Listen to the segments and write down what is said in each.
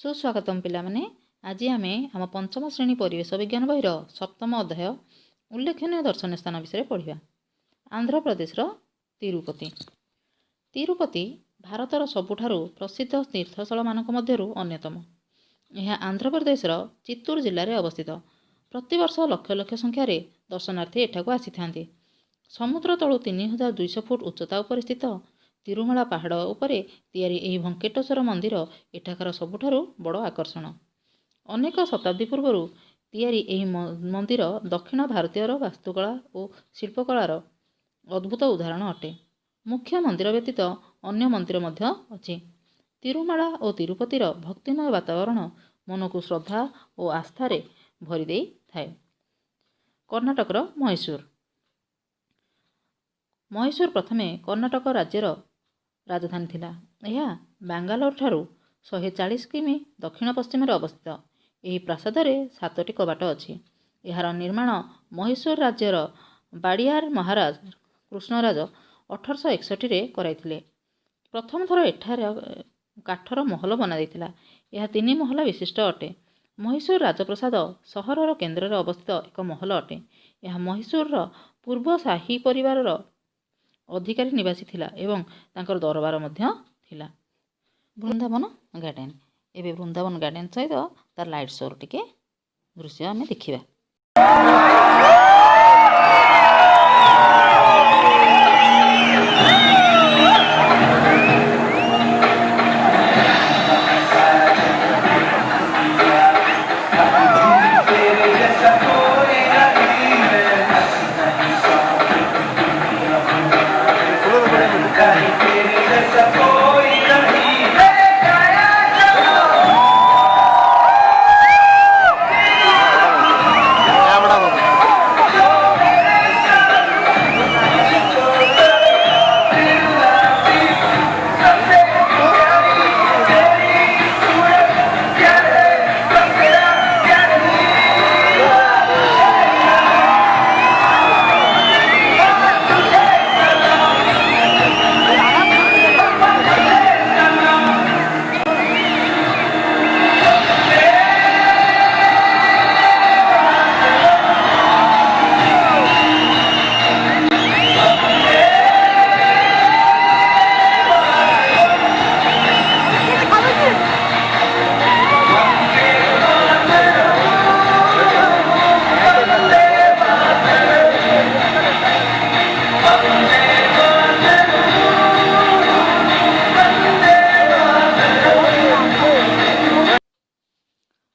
ସୁସ୍ୱାଗତମ ପିଲାମାନେ। ଆଜି ଆମେ ଆମ ପଞ୍ଚମ ଶ୍ରେଣୀ ପରିବେଶ ବିଜ୍ଞାନ ବହିର ସପ୍ତମ ଅଧ୍ୟାୟ ଉଲ୍ଲେଖନୀୟ ଦର୍ଶନୀୟ ସ୍ଥାନ ବିଷୟରେ ପଢ଼ିବା। ଆନ୍ଧ୍ରପ୍ରଦେଶର ତିରୁପତି। ତିରୁପତି ଭାରତର ସବୁଠାରୁ ପ୍ରସିଦ୍ଧ ତୀର୍ଥସ୍ଥଳମାନଙ୍କ ମଧ୍ୟରୁ ଅନ୍ୟତମ। ଏହା ଆନ୍ଧ୍ରପ୍ରଦେଶର ଚିତ୍ତୁର ଜିଲ୍ଲାରେ ଅବସ୍ଥିତ। ପ୍ରତିବର୍ଷ ଲକ୍ଷ ଲକ୍ଷ ସଂଖ୍ୟାରେ ଦର୍ଶନାର୍ଥୀ ଏଠାକୁ ଆସିଥାନ୍ତି। ସମୁଦ୍ର ତଳୁ 3200 ଫୁଟ ଉଚ୍ଚତା ଉପରେ ସ୍ଥିତ ତିରୁମାଳା ପାହାଡ଼ ଉପରେ ତିଆରି ଏହି ଭେଙ୍କଟେଶ୍ୱର ମନ୍ଦିର ଏଠାକାର ସବୁଠାରୁ ବଡ଼ ଆକର୍ଷଣ। ଅନେକ ଶତାବ୍ଦୀ ପୂର୍ବରୁ ତିଆରି ଏହି ମନ୍ଦିର ଦକ୍ଷିଣ ଭାରତୀୟର ବାସ୍ତୁକଳା ଓ ଶିଳ୍ପକଳାର ଅଦ୍ଭୁତ ଉଦାହରଣ ଅଟେ। ମୁଖ୍ୟ ମନ୍ଦିର ବ୍ୟତୀତ ଅନ୍ୟ ମନ୍ଦିର ମଧ୍ୟ ଅଛି। ତିରୁମାଳା ଓ ତିରୁପତିର ଭକ୍ତିମୟ ବାତାବରଣ ମନକୁ ଶ୍ରଦ୍ଧା ଓ ଆସ୍ଥାରେ ଭରି ଦେଇଥାଏ। କର୍ଣ୍ଣାଟକର ମହୀଶୂର। ମହୀଶୂର ପ୍ରଥମେ କର୍ଣ୍ଣାଟକ ରାଜ୍ୟର ରାଜଧାନୀ ଥିଲା। ଏହା ବାଙ୍ଗାଲୋରଠାରୁ 140 କିମି ଦକ୍ଷିଣ ପଶ୍ଚିମରେ ଅବସ୍ଥିତ। ଏହି ପ୍ରାସାଦରେ 7ଟି କବାଟ ଅଛି। ଏହାର ନିର୍ମାଣ ମହୀଶୂର ରାଜ୍ୟର ବାଡ଼ିଆର ମହାରାଜ କୃଷ୍ଣରାଜ 1861ରେ କରାଇଥିଲେ। ପ୍ରଥମ ଥର ଏଠାରେ କାଠର ମହଲ ବନାଯାଇଥିଲା। ଏହା 3 ମହଲା ବିଶିଷ୍ଟ ଅଟେ। ମହୀଶୂର ରାଜପ୍ରସାଦ ସହରର କେନ୍ଦ୍ରରେ ଅବସ୍ଥିତ ଏକ ମହଲ ଅଟେ। ଏହା ମହୀଶୂରର ପୂର୍ବ ଶାହୀ ପରିବାରର ଅଧିକାରୀ ନିବାସୀ ଥିଲା ଏବଂ ତାଙ୍କର ଦରବାର ମଧ୍ୟ ଥିଲା। ବୃନ୍ଦାବନ ଗାର୍ଡ଼େନ୍। ଏବେ ବୃନ୍ଦାବନ ଗାର୍ଡ଼େନ୍ ସହିତ ତାର ଲାଇଟ୍ ଶୋର ଟିକେ ଦୃଶ୍ୟ ଆମେ ଦେଖିବା।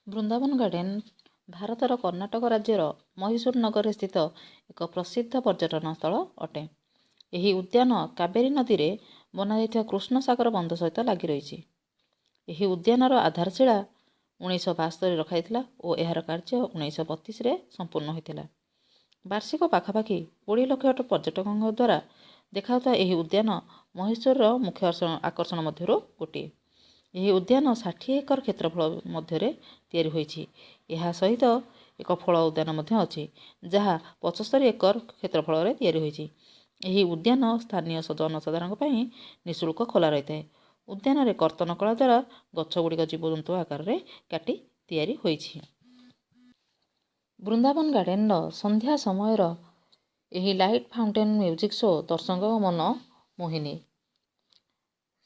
ବୃନ୍ଦାବନ ଗାର୍ଡ଼େନ୍ ଭାରତର କର୍ଣ୍ଣାଟକ ରାଜ୍ୟର ମହୀଶୂର ନଗରରେ ସ୍ଥିତ ଏକ ପ୍ରସିଦ୍ଧ ପର୍ଯ୍ୟଟନ ସ୍ଥଳ ଅଟେ। ଏହି ଉଦ୍ୟାନ କାବେରୀ ନଦୀରେ ବନାଯାଇଥିବା କୃଷ୍ଣସାଗର ବନ୍ଧ ସହିତ ଲାଗି ରହିଛି। ଏହି ଉଦ୍ୟାନର ଆଧାରଶିଳା 1972 ରଖାଯାଇଥିଲା ଓ ଏହାର କାର୍ଯ୍ୟ 1932ରେ ସମ୍ପୂର୍ଣ୍ଣ ହୋଇଥିଲା। ବାର୍ଷିକ ପାଖାପାଖି 20 ଲକ୍ଷ ପର୍ଯ୍ୟଟକଙ୍କ ଦ୍ୱାରା ଦେଖାଯାଉଥିବା ଏହି ଉଦ୍ୟାନ ମହୀଶୂରର ମୁଖ୍ୟ ଆକର୍ଷଣ ମଧ୍ୟରୁ ଗୋଟିଏ। ଏହି ଉଦ୍ୟାନ 60 ଏକର କ୍ଷେତ୍ରଫଳ ମଧ୍ୟରେ ତିଆରି ହୋଇଛି। ଏହା ସହିତ ଏକ ଫଳ ଉଦ୍ୟାନ ମଧ୍ୟ ଅଛି, ଯାହା 75 ଏକର କ୍ଷେତ୍ରଫଳରେ ତିଆରି ହୋଇଛି। ଏହି ଉଦ୍ୟାନ ସ୍ଥାନୀୟ ଜନସାଧାରଣଙ୍କ ପାଇଁ ନିଃଶୁଳ୍କ ଖୋଲା ରହିଥାଏ। ଉଦ୍ୟାନରେ କର୍ତ୍ତନ କଳା ଦ୍ୱାରା ଗଛଗୁଡ଼ିକ ଜୀବଜନ୍ତୁ ଆକାରରେ କାଟି ତିଆରି ହୋଇଛି। ବୃନ୍ଦାବନ ଗାର୍ଡ଼େନର ସନ୍ଧ୍ୟା ସମୟର ଏହି ଲାଇଟ୍ ଫାଉଣ୍ଟେନ୍ ମ୍ୟୁଜିକ୍ ଶୋ ଦର୍ଶକଙ୍କ ମନ ମୋହିନିଏ।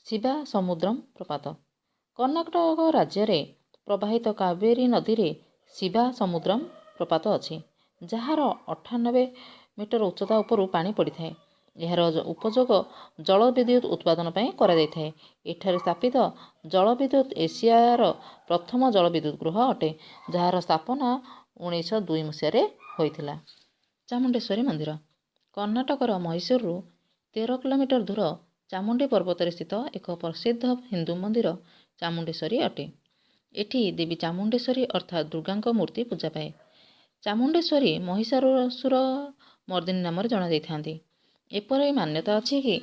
ଶିବା ସମୁଦ୍ରମ ପ୍ରପାତ। କର୍ଣ୍ଣାଟକ ରାଜ୍ୟରେ ପ୍ରବାହିତ କାବେରୀ ନଦୀରେ ଶିବା ସମୁଦ୍ରମ ପ୍ରପାତ ଅଛି, ଯାହାର 98 ମିଟର ଉଚ୍ଚତା ଉପରୁ ପାଣି ପଡ଼ିଥାଏ। ଏହାର ଉପଯୋଗ ଜଳବିଦ୍ୟୁତ୍ ଉତ୍ପାଦନ ପାଇଁ କରାଯାଇଥାଏ। ଏଠାରେ ସ୍ଥାପିତ ଜଳବିଦ୍ୟୁତ୍ ଏସିଆର ପ୍ରଥମ ଜଳବିଦ୍ୟୁତ୍ ଗୃହ ଅଟେ, ଯାହାର ସ୍ଥାପନା 1902 ମସିହାରେ ହୋଇଥିଲା। ଚାମୁଣ୍ଡେଶ୍ୱରୀ ମନ୍ଦିର। କର୍ଣ୍ଣାଟକର ମହୀଶୂରରୁ 13 କିଲୋମିଟର ଦୂର ଚାମୁଣ୍ଡି ପର୍ବତରେ ସ୍ଥିତ ଏକ ପ୍ରସିଦ୍ଧ ହିନ୍ଦୁ ମନ୍ଦିର ଚାମୁଣ୍ଡେଶ୍ୱରୀ ଅଟେ। ଏଠି ଦେବୀ ଚାମୁଣ୍ଡେଶ୍ୱରୀ ଅର୍ଥାତ୍ ଦୁର୍ଗାଙ୍କ ମୂର୍ତ୍ତି ପୂଜା ପାଏ। ଚାମୁଣ୍ଡେଶ୍ୱରୀ ମହିଷାସୁର ମର୍ଦିନୀ ନାମରେ ଜଣାଯାଇଥାନ୍ତି। ଏପରି ମାନ୍ୟତା ଅଛି କି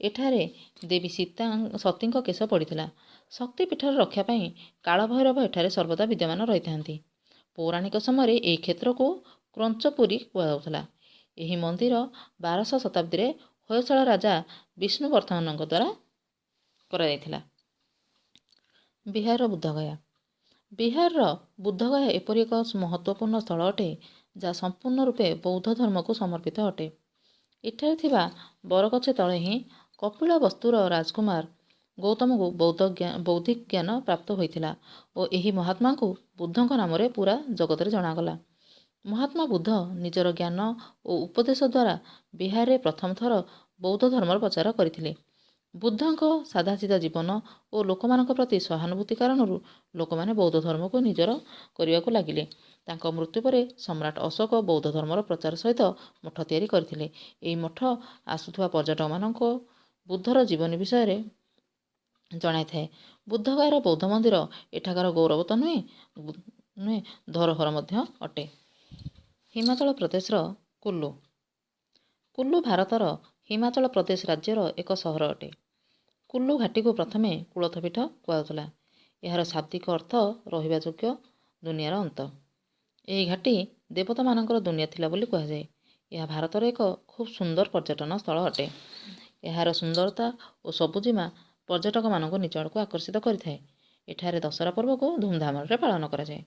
ଏଠାରେ ଦେବୀ ସୀତା ସତୀଙ୍କ କେଶ ପଡ଼ିଥିଲା। ଶକ୍ତିପୀଠର ରକ୍ଷା ପାଇଁ କାଳଭୈରବ ଏଠାରେ ସର୍ବଦା ବିଦ୍ୟମାନ ରହିଥାନ୍ତି। ପୌରାଣିକ ସମୟରେ ଏହି କ୍ଷେତ୍ରକୁ କ୍ରଞ୍ଚପୁରୀ କୁହାଯାଉଥିଲା। ଏହି ମନ୍ଦିର 1200 ଶତାବ୍ଦୀରେ ହୋୟସଳ ରାଜା ବିଷ୍ଣୁବର୍ଦ୍ଧନଙ୍କ ଦ୍ୱାରା କରାଯାଇଥିଲା। ବିହାରର ବୁଦ୍ଧଗୟା। ବିହାରର ବୁଦ୍ଧଗୟା ଏପରି ଏକ ମହତ୍ତ୍ୱପୂର୍ଣ୍ଣ ସ୍ଥଳ ଅଟେ, ଯାହା ସମ୍ପୂର୍ଣ୍ଣ ରୂପେ ବୌଦ୍ଧ ଧର୍ମକୁ ସମର୍ପିତ ଅଟେ। ଏଠାରେ ଥିବା ବରଗଛ ତଳେ ହିଁ କପିଳ ବସ୍ତୁର ରାଜକୁମାର ଗୌତମଙ୍କୁ ବୌଦ୍ଧିକ ଜ୍ଞାନ ପ୍ରାପ୍ତ ହୋଇଥିଲା ଓ ଏହି ମହାତ୍ମାଙ୍କୁ ବୁଦ୍ଧଙ୍କ ନାମରେ ପୁରା ଜଗତରେ ଜଣାଗଲା। ମହାତ୍ମା ବୁଦ୍ଧ ନିଜର ଜ୍ଞାନ ଓ ଉପଦେଶ ଦ୍ୱାରା ବିହାରରେ ପ୍ରଥମ ଥର ବୌଦ୍ଧ ଧର୍ମର ପ୍ରଚାର କରିଥିଲେ। ବୁଦ୍ଧଙ୍କ ସାଧାସିଧା ଜୀବନ ଓ ଲୋକମାନଙ୍କ ପ୍ରତି ସହାନୁଭୂତି କାରଣରୁ ଲୋକମାନେ ବୌଦ୍ଧ ଧର୍ମକୁ ନିଜର କରିବାକୁ ଲାଗିଲେ। ତାଙ୍କ ମୃତ୍ୟୁ ପରେ ସମ୍ରାଟ ଅଶୋକ ବୌଦ୍ଧ ଧର୍ମର ପ୍ରଚାର ସହିତ ମଠ ତିଆରି କରିଥିଲେ। ଏହି ମଠ ଆସୁଥିବା ପର୍ଯ୍ୟଟକମାନଙ୍କୁ ବୁଦ୍ଧର ଜୀବନୀ ବିଷୟରେ ଜଣାଇଥାଏ। ବୁଦ୍ଧଗୟାର ବୌଦ୍ଧ ମନ୍ଦିର ଏଠାକାର ଗୌରବ ତ ନୁହେଁ, ଧରୋହର ମଧ୍ୟ ଅଟେ। ହିମାଚଳ ପ୍ରଦେଶର କୁଲୁ। କୁଲୁ ଭାରତର ହିମାଚଳ ପ୍ରଦେଶ ରାଜ୍ୟର ଏକ ସହର ଅଟେ। କୁଲୁ ଘାଟିକୁ ପ୍ରଥମେ କୁଳଥପୀଠ କୁହାଯାଉଥିଲା। ଏହାର ଶାବ୍ଦିକ ଅର୍ଥ ରହିବା ଯୋଗ୍ୟ ଦୁନିଆର ଅନ୍ତ। ଏହି ଘାଟି ଦେବତାମାନଙ୍କର ଦୁନିଆ ଥିଲା ବୋଲି କୁହାଯାଏ। ଏହା ଭାରତର ଏକ ଖୁବ୍ ସୁନ୍ଦର ପର୍ଯ୍ୟଟନ ସ୍ଥଳ ଅଟେ। ଏହାର ସୁନ୍ଦରତା ଓ ସବୁଜିମା ପର୍ଯ୍ୟଟକମାନଙ୍କୁ ନିଜ ଆଡ଼କୁ ଆକର୍ଷିତ କରିଥାଏ। ଏଠାରେ ଦଶହରା ପର୍ବକୁ ଧୁମଧାମରେ ପାଳନ କରାଯାଏ।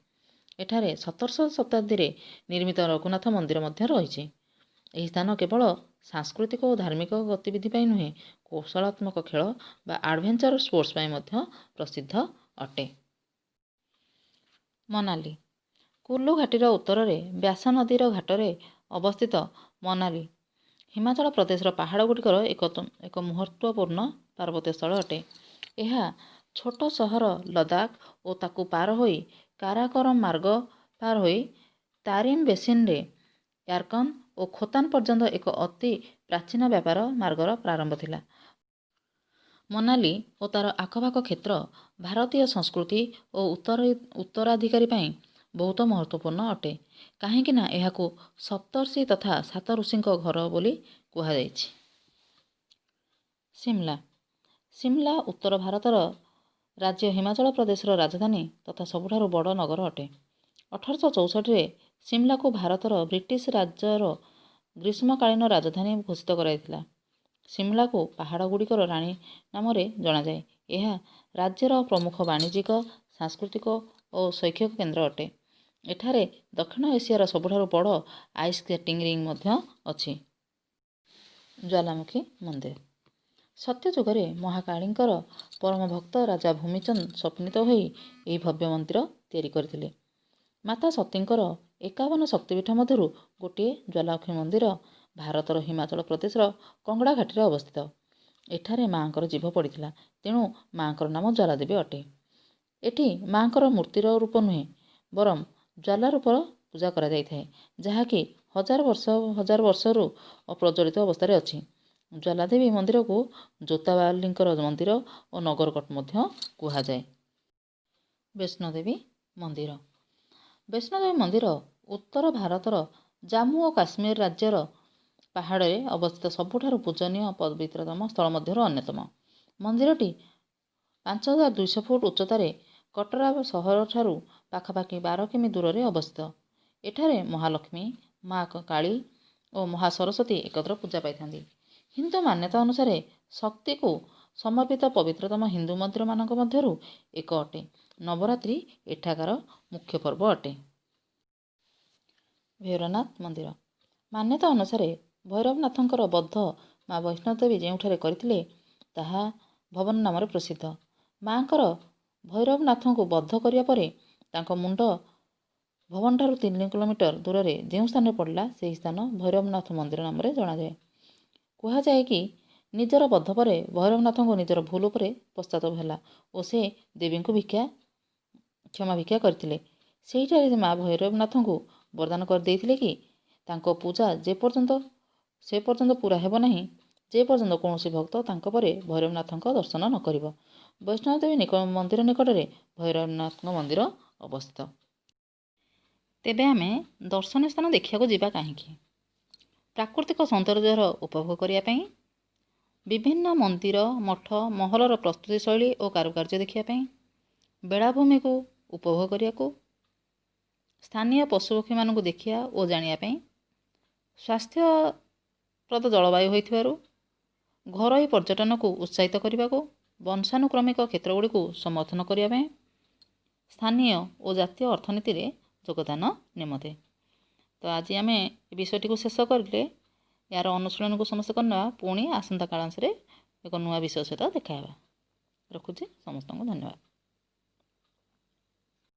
ଏଠାରେ 1700 ଶତାବ୍ଦୀରେ ନିର୍ମିତ ରଘୁନାଥ ମନ୍ଦିର ମଧ୍ୟ ରହିଛି। ଏହି ସ୍ଥାନ କେବଳ ସାଂସ୍କୃତିକ ଓ ଧାର୍ମିକ ଗତିବିଧି ପାଇଁ ନୁହେଁ, କୌଶଳାତ୍ମକ ଖେଳ ବା ଆଡ଼ଭେଞ୍ଚର ସ୍ପୋର୍ଟସ ପାଇଁ ମଧ୍ୟ ପ୍ରସିଦ୍ଧ ଅଟେ। ମନାଲି। କୁଲୁ ଘାଟିର ଉତ୍ତରରେ ବ୍ୟାସ ନଦୀର ଘାଟରେ ଅବସ୍ଥିତ ମନାଲି ହିମାଚଳ ପ୍ରଦେଶର ପାହାଡ଼ ଗୁଡ଼ିକର ଏକ ମହତ୍ତ୍ୱପୂର୍ଣ୍ଣ ପାର୍ବତ୍ୟ ସ୍ଥଳ ଅଟେ। ଏହା ଛୋଟ ସହର ଲଦାଖ ଓ ତାକୁ ପାର ହୋଇ କାରାକୋରମ ମାର୍ଗ ପାର ହୋଇ ତାରିମ ବେସିନରେ ୟାରକନ୍ଦ ଓ ଖୋତାନ ପର୍ଯ୍ୟନ୍ତ ଏକ ଅତି ପ୍ରାଚୀନ ବ୍ୟାପାର ମାର୍ଗର ପ୍ରାରମ୍ଭ ଥିଲା। ମନାଲି ଓ ତା'ର ଆଖପାଖ କ୍ଷେତ୍ର ଭାରତୀୟ ସଂସ୍କୃତି ଓ ଉତ୍ତରାଧିକାରୀ ପାଇଁ ବହୁତ ମହତ୍ତ୍ୱପୂର୍ଣ୍ଣ ଅଟେ, କାହିଁକି ନା ଏହାକୁ ସପ୍ତର୍ଷି ତଥା ସାତ ଋଷିଙ୍କ ଘର ବୋଲି କୁହାଯାଇଛି। ସିମଲା। ସିମଲା ଉତ୍ତର ଭାରତର ରାଜ୍ୟ ହିମାଚଳ ପ୍ରଦେଶର ରାଜଧାନୀ ତଥା ସବୁଠାରୁ ବଡ଼ ନଗର ଅଟେ। 1864ରେ ସିମଲାକୁ ଭାରତର ବ୍ରିଟିଶ ରାଜ୍ୟର ଗ୍ରୀଷ୍ମକାଳୀନ ରାଜଧାନୀ ଘୋଷିତ କରାଯାଇଥିଲା। ସିମଲାକୁ ପାହାଡ଼ ଗୁଡ଼ିକର ରାଣୀ ନାମରେ ଜଣାଯାଏ। ଏହା ରାଜ୍ୟର ପ୍ରମୁଖ ବାଣିଜ୍ୟିକ, ସାଂସ୍କୃତିକ ଓ ଶୈକ୍ଷିକ କେନ୍ଦ୍ର ଅଟେ। ଏଠାରେ ଦକ୍ଷିଣ ଏସିଆର ସବୁଠାରୁ ବଡ଼ ଆଇସ୍ ସ୍କେଟିଂ ରିଙ୍କ୍ ମଧ୍ୟ ଅଛି। ଜ୍ୱାଲାମୁଖୀ ମନ୍ଦିର। ସତ୍ୟଯୁଗରେ ମହାକାଳୀଙ୍କର ପରମ ଭକ୍ତ ରାଜା ଭୂମିଚନ୍ଦ ସ୍ୱପ୍ନିତ ହୋଇ ଏହି ଭବ୍ୟ ମନ୍ଦିର ତିଆରି କରିଥିଲେ। ମାତା ସତୀଙ୍କର 51 ଶକ୍ତିପୀଠ ମଧ୍ୟରୁ ଗୋଟିଏ ଜ୍ୱାଲାମୁଖୀ ମନ୍ଦିର ଭାରତର ହିମାଚଳ ପ୍ରଦେଶର କଙ୍ଗଡ଼ା ଘାଟିରେ ଅବସ୍ଥିତ। ଏଠାରେ ମାଆଙ୍କର ଜିଭ ପଡ଼ିଥିଲା, ତେଣୁ ମାଆଙ୍କର ନାମ ଜ୍ୱାଲାଦେବୀ ଅଟେ। ଏଠି ମାଆଙ୍କର ମୂର୍ତ୍ତିର ରୂପ ନୁହେଁ, ବରଂ ଜ୍ୱାଲା ରୂପର ପୂଜା କରାଯାଇଥାଏ, ଯାହାକି ହଜାର ବର୍ଷ ହଜାର ବର୍ଷରୁ ଅପ୍ରଜ୍ୱଳିତ ଅବସ୍ଥାରେ ଅଛି। ଜ୍ୱାଲାଦେବୀ ମନ୍ଦିରକୁ ଜୋତାବାଲିଙ୍କର ମନ୍ଦିର ଓ ନଗରକୋଟ ମଧ୍ୟ କୁହାଯାଏ। ବୈଷ୍ଣୋଦେବୀ ମନ୍ଦିର। ବୈଷ୍ଣୋଦେବୀ ମନ୍ଦିର ଉତ୍ତର ଭାରତର ଜାମ୍ମୁ ଓ କାଶ୍ମୀର ରାଜ୍ୟର ପାହାଡ଼ରେ ଅବସ୍ଥିତ ସବୁଠାରୁ ପୂଜନୀୟ ପବିତ୍ରତମ ସ୍ଥଳ ମଧ୍ୟରୁ ଅନ୍ୟତମ। ମନ୍ଦିରଟି 5200 ଫୁଟ ଉଚ୍ଚତାରେ କଟରା ସହରଠାରୁ ପାଖାପାଖି 12 କିମି ଦୂରରେ ଅବସ୍ଥିତ। ଏଠାରେ ମହାଲକ୍ଷ୍ମୀ, ମା କାଳୀ ଓ ମହା ସରସ୍ୱତୀ ଏକତ୍ର ପୂଜା ପାଇଥାନ୍ତି। ହିନ୍ଦୁ ମାନ୍ୟତା ଅନୁସାରେ ଶକ୍ତିକୁ ସମର୍ପିତ ପବିତ୍ରତମ ହିନ୍ଦୁ ମନ୍ଦିରମାନଙ୍କ ମଧ୍ୟରୁ ଏକ ଅଟେ। ନବରାତ୍ରି ଏଠାକାର ମୁଖ୍ୟ ପର୍ବ ଅଟେ। ଭୈରବନାଥ ମନ୍ଦିର। ମାନ୍ୟତା ଅନୁସାରେ ଭୈରବନାଥଙ୍କର ବଦ୍ଧ ମା ବୈଷ୍ଣୋଦେବୀ ଯେଉଁଠାରେ କରିଥିଲେ, ତାହା ଭବନ ନାମରେ ପ୍ରସିଦ୍ଧ। ମାଆଙ୍କର ଭୈରବନାଥଙ୍କୁ ବଦ୍ଧ କରିବା ପରେ ତାଙ୍କ ମୁଣ୍ଡ ଭବନଠାରୁ 3 କିଲୋମିଟର ଦୂରରେ ଯେଉଁ ସ୍ଥାନରେ ପଡ଼ିଲା, ସେହି ସ୍ଥାନ ଭୈରବନାଥ ମନ୍ଦିର ନାମରେ ଜଣାଯାଏ। କୁହାଯାଏ କି ନିଜର ବଦ୍ଧ ପରେ ଭୈରବନାଥଙ୍କୁ ନିଜର ଭୁଲ ଉପରେ ପଶ୍ଚାତାପ ହେଲା ଓ ସେ ଦେବୀଙ୍କୁ କ୍ଷମା ଭିକ୍ଷା କରିଥିଲେ। ସେହିଠାରେ ମା ଭୈରବନାଥଙ୍କୁ ବରଦାନ କରିଦେଇଥିଲେ କି ତାଙ୍କ ପୂଜା ଯେପର୍ଯ୍ୟନ୍ତ ସେ ପର୍ଯ୍ୟନ୍ତ ପୁରା ହେବ ନାହିଁ, ଯେ ପର୍ଯ୍ୟନ୍ତ କୌଣସି ଭକ୍ତ ତାଙ୍କ ପରେ ଭୈରବନାଥଙ୍କ ଦର୍ଶନ ନ କରିବ। ବୈଷ୍ଣୋଦେବୀ ମନ୍ଦିର ନିକଟରେ ଭୈରବନାଥଙ୍କ ମନ୍ଦିର ଅବସ୍ଥିତ। ତେବେ ଆମେ ଦର୍ଶନୀୟ ସ୍ଥାନ ଦେଖିବାକୁ ଯିବା କାହିଁକି? ପ୍ରାକୃତିକ ସୌନ୍ଦର୍ଯ୍ୟର ଉପଭୋଗ କରିବା ପାଇଁ, ବିଭିନ୍ନ ମନ୍ଦିର, ମଠ, ମହଲର ପ୍ରସ୍ତୁତି ଶୈଳୀ ଓ କାରୁକାର୍ଯ୍ୟ ଦେଖିବା ପାଇଁ, ବେଳାଭୂମିକୁ ଉପଭୋଗ କରିବାକୁ, ସ୍ଥାନୀୟ ପଶୁପକ୍ଷୀମାନଙ୍କୁ ଦେଖିବା ଓ ଜାଣିବା ପାଇଁ, ସ୍ୱାସ୍ଥ୍ୟପ୍ରଦ ଜଳବାୟୁ ହୋଇଥିବାରୁ, ଘରୋଇ ପର୍ଯ୍ୟଟନକୁ ଉତ୍ସାହିତ କରିବାକୁ, ବଂଶାନୁକ୍ରମିକ କ୍ଷେତ୍ରଗୁଡ଼ିକୁ ସମର୍ଥନ କରିବା ପାଇଁ, ସ୍ଥାନୀୟ ଓ ଜାତୀୟ ଅର୍ଥନୀତିରେ ଯୋଗଦାନ ନିମନ୍ତେ। ତ ଆଜି ଆମେ ଏ ବିଷୟଟିକୁ ଶେଷ କରିଲେ। ଏହାର ଅନୁଶୀଳନକୁ ସମସ୍ତେ କରିନେବା। ପୁଣି ଆସନ୍ତା କାଳାଂଶରେ ଏକ ନୂଆ ବିଷୟ ସହିତ ଦେଖା ହେବା। ରଖୁଛି, ସମସ୍ତଙ୍କୁ ଧନ୍ୟବାଦ।